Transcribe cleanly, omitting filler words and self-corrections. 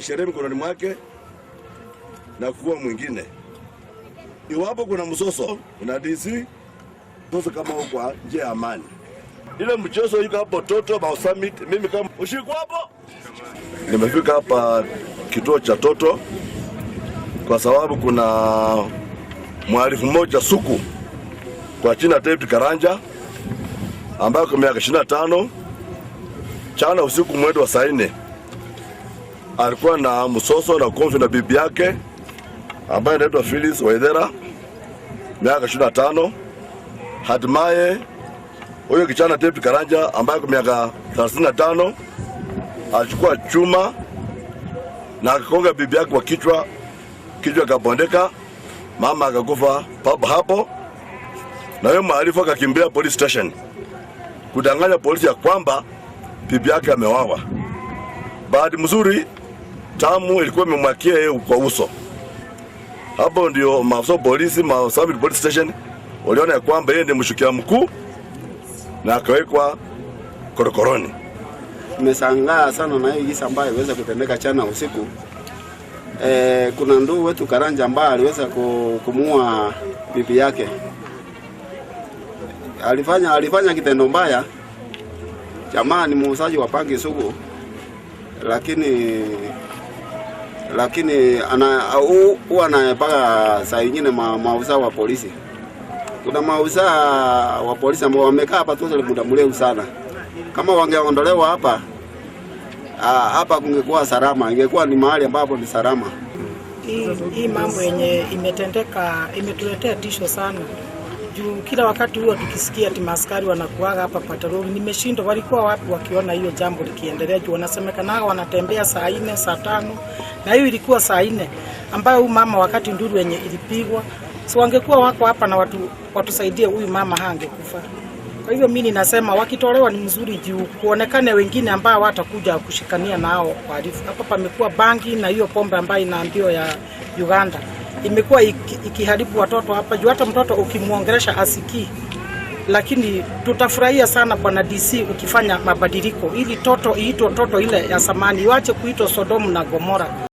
sheria mikononi mwake na kuwa mwingine. Iwapo kuna mzozo, kuna DC mzozo kama huko kwa njia ya amani. Ile mchezo iko hapo Toto Mau Summit, mimi kama ushiko hapo, nimefika hapa kituo cha Toto kwa sababu kuna mhalifu mmoja suku kwa jina David Karanja ambaye kwa miaka 25 jana usiku mwendo wa saa 4 alikuwa na mzozo na ugomvi na bibi yake ambaye anaitwa Phyllis Waithera, miaka 25. Hatimaye huyo kijana David Karanja ambaye kwa miaka 35 alichukua chuma na akagonga bibi yake kwa kichwa, kichwa kabondeka, mama akakufa papo hapo, na huyo mhalifu akakimbia police station kudanganya polisi ya kwamba bibi yake ameuawa. Bahati mzuri damu ilikuwa imemwakia yeye kwa uso. Hapo ndio maafisa wa polisi Mau Summit police station waliona ya kwamba yeye ndiye mshukiwa mkuu na akawekwa korokoroni. Tumeshangaa sana na hii kisa ambayo iliweza kutendeka jana usiku. Kuna ndugu wetu Karanja ambaye aliweza kumuua bibi yake. Alifanya kitendo mbaya. Jamaa ni muuzaji wa bangi sugu, lakini ana huwa anapaka saa nyingine maafisa wa polisi. Kuna maafisa wa polisi ambao wamekaa hapa tu muda mrefu sana. Kama wangeondolewa hapa, hapa kungekuwa salama, ingekuwa ni mahali ambapo ni salama. Hii mambo yenye imetendeka imetuletea tisho sana, juu kila wakati huwa tukisikia ati maaskari wanakuaga hapa patrol, nimeshindwa walikuwa wapi wakiona hiyo jambo likiendelea, juu wanasemekanaga wanatembea saa 4, saa 5, na hiyo ilikuwa saa 4 ambayo huyu mama wakati nduru yenye ilipigwa, so wangekuwa wako hapa na watu watusaidie, huyu mama hangekufa. Kwa hivyo mimi ninasema wakitolewa ni mzuri, juu kuonekane wengine ambao watakuja kushikania nao wahalifu. Hapa pamekuwa bangi na hiyo pombe ambayo inaambiwa ya Uganda imekuwa ikiharibu watoto hapa, juu hata mtoto ukimwongelesha asikii. Lakini tutafurahia sana, Bwana DC, ukifanya mabadiliko ili Toto iitwe Toto ile ya zamani, iwache kuitwa Sodomu na Gomora.